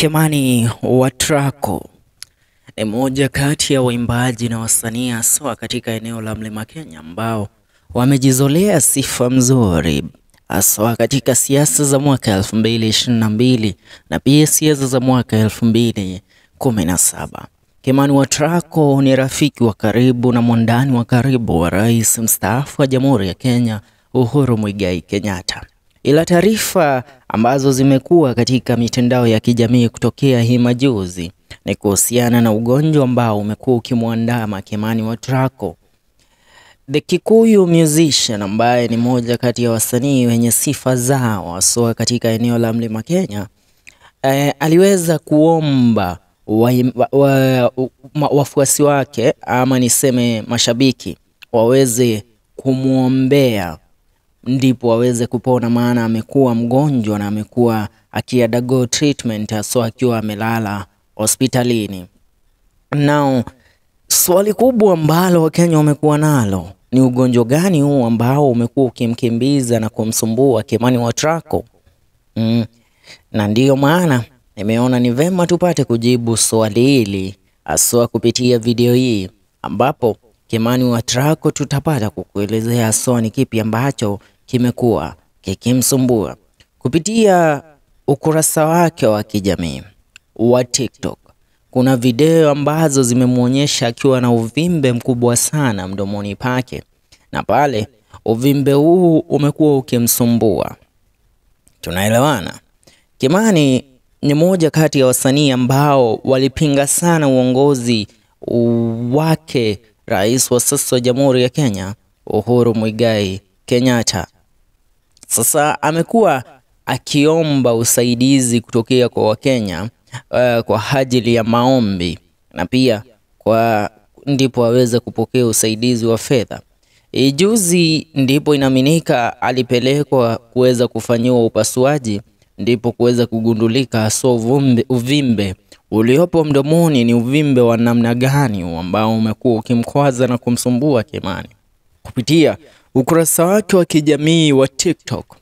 Kimani Waitrako ni mmoja kati ya waimbaji na wasanii haswa katika eneo la Mlima Kenya ambao wamejizolea sifa mzuri haswa katika siasa za mwaka 2022 na pia siasa za mwaka 2017. Kimani Waitrako ni rafiki wa karibu na mwandani wa karibu wa Rais mstaafu wa Jamhuri ya Kenya Uhuru Muigai Kenyatta. Ila taarifa ambazo zimekuwa katika mitandao ya kijamii kutokea hii majuzi ni kuhusiana na ugonjwa ambao umekuwa ukimwandama Kimani Waitrako, the Kikuyu musician ambaye ni moja kati ya wasanii wenye sifa zao haswa katika eneo la Mlima Kenya. Aliweza kuomba wafuasi wake ama niseme mashabiki waweze kumuombea ndipo aweze kupona, maana amekuwa mgonjwa na amekuwa akiundergo treatment haswa akiwa amelala hospitalini. Now, swali kubwa ambalo Wakenya wamekuwa nalo ni ugonjwa gani huu ambao umekuwa ukimkimbiza na kumsumbua Kimani Waitrako? Na ndiyo maana nimeona ni vema tupate kujibu swali hili haswa kupitia video hii, ambapo Kimani Waitrako tutapata kukuelezea haswa ni kipi ambacho kimekuwa kikimsumbua. Kupitia ukurasa wake wa kijamii wa TikTok, kuna video ambazo zimemuonyesha akiwa na uvimbe mkubwa sana mdomoni pake, na pale uvimbe huu umekuwa ukimsumbua. Tunaelewana? Kimani ni mmoja kati ya wasanii ambao walipinga sana uongozi wake Rais wa sasa wa Jamhuri ya Kenya Uhuru Muigai Kenyatta. Sasa amekuwa akiomba usaidizi kutokea kwa Wakenya kwa ajili ya maombi na pia kwa ndipo aweze kupokea usaidizi wa fedha. Juzi ndipo inaaminika alipelekwa kuweza kufanyiwa upasuaji, ndipo kuweza kugundulika haswa uvimbe uliopo mdomoni ni uvimbe wa namna gani ambao umekuwa ukimkwaza na kumsumbua Kimani. Kupitia ukurasa wake wa kijamii wa TikTok,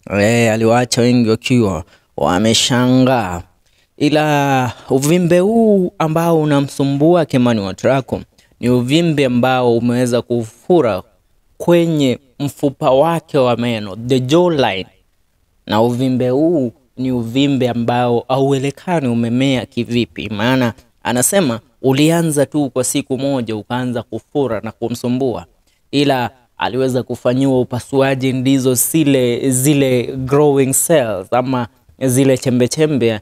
aliwaacha wengi wakiwa wameshangaa. Ila uvimbe huu ambao unamsumbua Kimani Waitrako ni uvimbe ambao umeweza kufura kwenye mfupa wake wa meno, the jawline. Na uvimbe huu ni uvimbe ambao hauelekani umemea kivipi, maana anasema ulianza tu kwa siku moja ukaanza kufura na kumsumbua, ila aliweza kufanyiwa upasuaji, ndizo zile growing cells ama zile chembe-chembe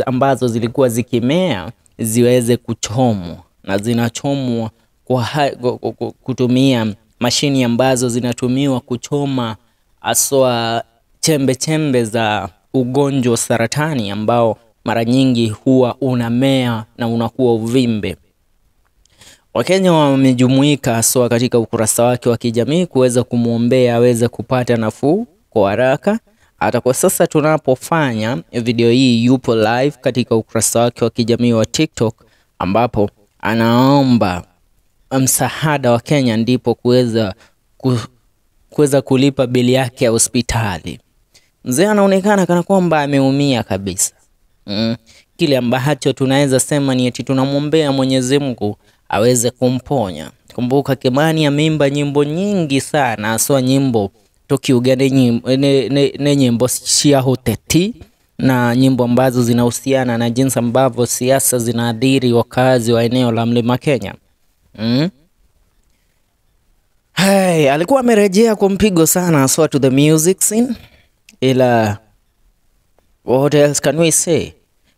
ambazo zilikuwa zikimea ziweze kuchomwa, na zinachomwa kwa kutumia mashini ambazo zinatumiwa kuchoma haswa chembe-chembe za ugonjwa saratani ambao mara nyingi huwa unamea na unakuwa uvimbe. Wakenya wamejumuika haswa katika ukurasa wake wa kijamii kuweza kumuombea aweze kupata nafuu kwa haraka. Hata kwa sasa tunapofanya video hii yupo live katika ukurasa wake wa kijamii wa TikTok, ambapo anaomba msaada wa Kenya ndipo kuweza kulipa bili yake ya hospitali. Mzee anaonekana kana kwamba ameumia kabisa. Kile ambacho tunaweza sema ni eti tunamwombea Mwenyezi Mungu aweze kumponya. Kumbuka Kimani ameimba nyimbo nyingi sana, haswa nyimbo tukiugane ne nyimbo cia hoteti na nyimbo ambazo zinahusiana na jinsi ambavyo siasa zinaadhiri wakazi wa eneo la Mlima Kenya. Hey, alikuwa amerejea kwa mpigo sana haswa to the music scene. Ila what else can we say?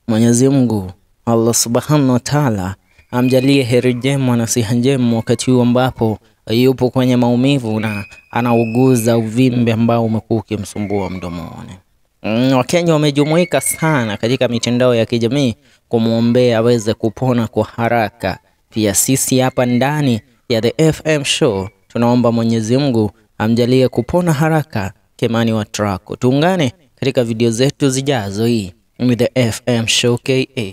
Mwenyezi Mungu Allah Subhanahu wa Ta'ala amjalie heri njema na siha njema wakati huu ambapo yupo kwenye maumivu na anauguza uvimbe ambao umekuwa ukimsumbua mdomoni. Wakenya wamejumuika sana katika mitandao ya kijamii kumuombea aweze kupona kwa haraka. Pia sisi hapa ndani ya The FM Show tunaomba Mwenyezi Mungu amjalie kupona haraka Kimani Waitrako. Tuungane katika video zetu zijazo. Hii ni The FM Show KA.